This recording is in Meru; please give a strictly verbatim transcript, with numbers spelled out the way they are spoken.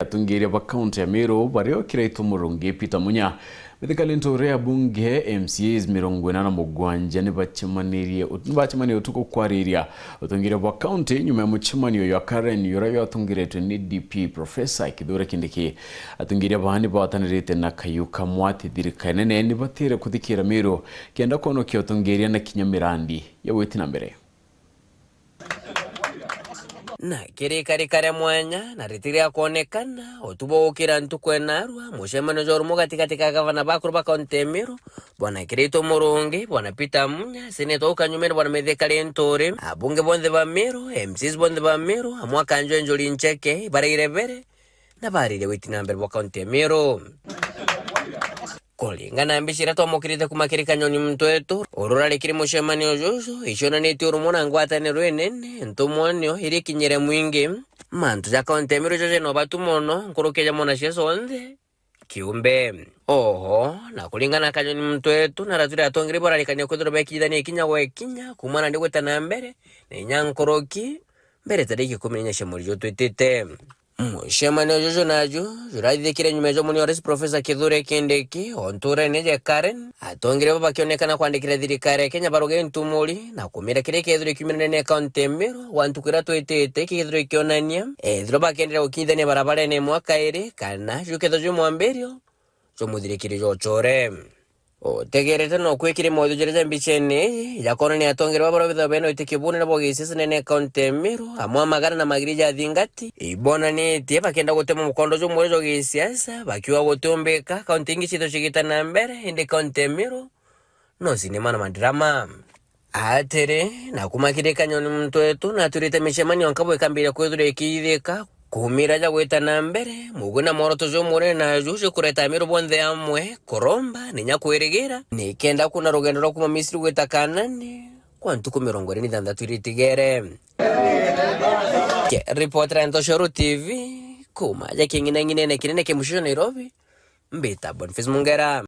Atongeria ba kaunti ya Meru bario Kiraitu Murungi, Peter Munya, Mithika Linturi, abunge, M C As mirongo ina na mugwanja nibacemanirie ut-, nibacemanirie utuku kwariria utongeria bwa kaunti nyuma ya mucemanio jwa Karen juria jwatongeretwe ni D P Professor Kithure Kindiki. Atongeria baa nibagwatanirite na Kayuka Mwati, thirikari nene nibatire kuthikira Meru kenda kwonokia utongeria na kinya mirandi ya gwiti na mbere. Na kiri ikarika ria mwanya na ritiria kwonekana, utuku bwa gukira ntuku enarua, mucemanio jwa urumo gatigati ka gavana bakuru ba kaunti ya Meru, Bwana Kiraitu Murungi, Bwana Peter Munya, seneta ukanyumene Bwana Mithika Linturi, abunge bonthe ba Meru, M C As bonthe ba Meru, amwe akanjwa Njuri Ncheke, ibaraire bere, na bariria witi na mbere bwa kaunti ya Meru. Kuringana na mbica iria twamukirite kuuma kiri Kanyoni Mtwetu, ururari kiri mucemanio juju, icionanitie urumo na ngwataniro inene, ntumwa nio iri ikinyire mwingi. Mantu ja kaunti ya Meru jaja no batu mono, nkuruki ja mwanasiasa onthe kiumbe. Oho, na kuringana na Kanyoni Mtwetu, na ratu ria atongeria bararikania kwithirwa bekithania ikinya gwa ikinya, kuuma nandi gwita na mbere, na inya nkuruki, mbere tariki ikumi na inya cia mweri juju twitite. Mucemanio juju naju jurathithikire nyuma ya jwa muni wa rais Professor Kithure Kindiki o nturene ja Karen, atongeria baba bakionekana kwandikira thirikari ya Kenya baruge ntumuri na kumira kiria kethirwe kiumire ndene ya kaunti ya Meru gwa ntuku iria twitite kethirwe kionania ethirwa bakendera gukinyithania barabarene imwe kairi kana jukethirwa jwi mwambirio jwa muthirikiri jwa uchore. Utegerete no kwikire mothiu jaria ja mbicene iji, jakonania atongeria baba baria bethirwa bena witikio bunene bwa gisiasa nene ya kaunti ya Meru, amwe a magana na magiri ja athingati, ibonanitie bakenda gutema mukondo jumwe jwa gisiasa, bakiuga gutiumbika kaunti ingi ciithirwe cigita na mbere, indi kaunti ya Meru no sinema na madrama. Atiri, na kuuma kiri Kanyoni Mtwetu, naturite micemanio nkabo ikambiria kwithirwa ikiithika, kumira ja gwita na mbere, mugwi na mworoto jumunene naju jukureta Amiru bonthe amwe, kuromba, na inya kwirigira, nikenda kuna rugendo rwa kuuma Misiri gwita Kanani, kwa ntuku mirongo iri na ithanthatu iria itigere. Ke-, ripotera ya Ntoshoro T V, kuuma ja king'inang'inene kinene kia mucicio Nairobi, mbita Boniface Mungera.